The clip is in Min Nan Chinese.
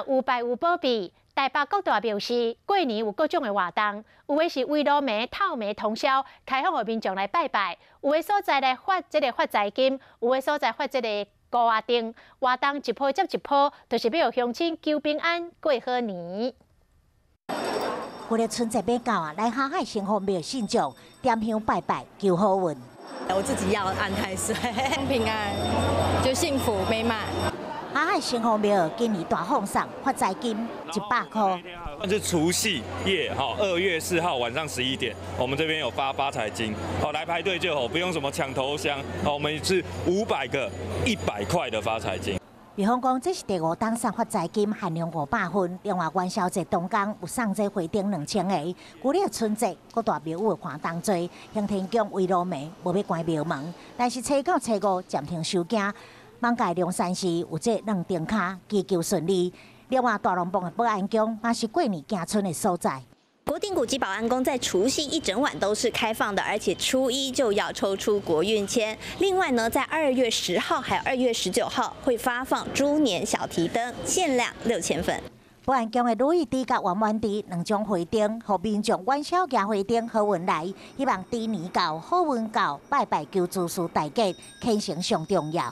有拜有保庇，台北各大廟寺過年有各種的活動，有的是圍爐暝、透暝通宵開放予民眾來拜拜，有的所在來發這个發財金，有的所在發這个孤仔燈。活動一波接一波，就是欲予鄉親求平安、過好年。為了春節欲到啊，來霞海城隍廟信眾點香拜拜求好運。我自己要安太歲，平安就幸福美滿。霞海城隍廟今年大放送發財金100箍。那是除夕夜哈，2月4號晚上11點，我們這邊有發發財金，好來排隊就好，不用什麼搶頭香，好，我們是500個100塊的發財金。比方講，這是第五檔送發財金，限量500份。另外元宵節當天有送這花燈2000个。舊曆春節各大廟宇活動濟，行天宮圍爐暝無欲關廟門，但是初九、初五暫停收驚。艋舺龍山寺有這軟燈跤，祈求順利。另外，大龍峒的保安宮嘛是過年行春的所在。國定古蹟保安宮在除夕一整晚都是開放的，而且初一就要抽出國運籤。另外呢，在2月10號還有2月19號會發放豬年小提燈，限量6000份。保安宮的如意燈佮圓滿燈兩種花燈，予民眾元宵舉花燈好運來，希望豬年到好運到，拜拜求諸事大吉，虔誠上重要。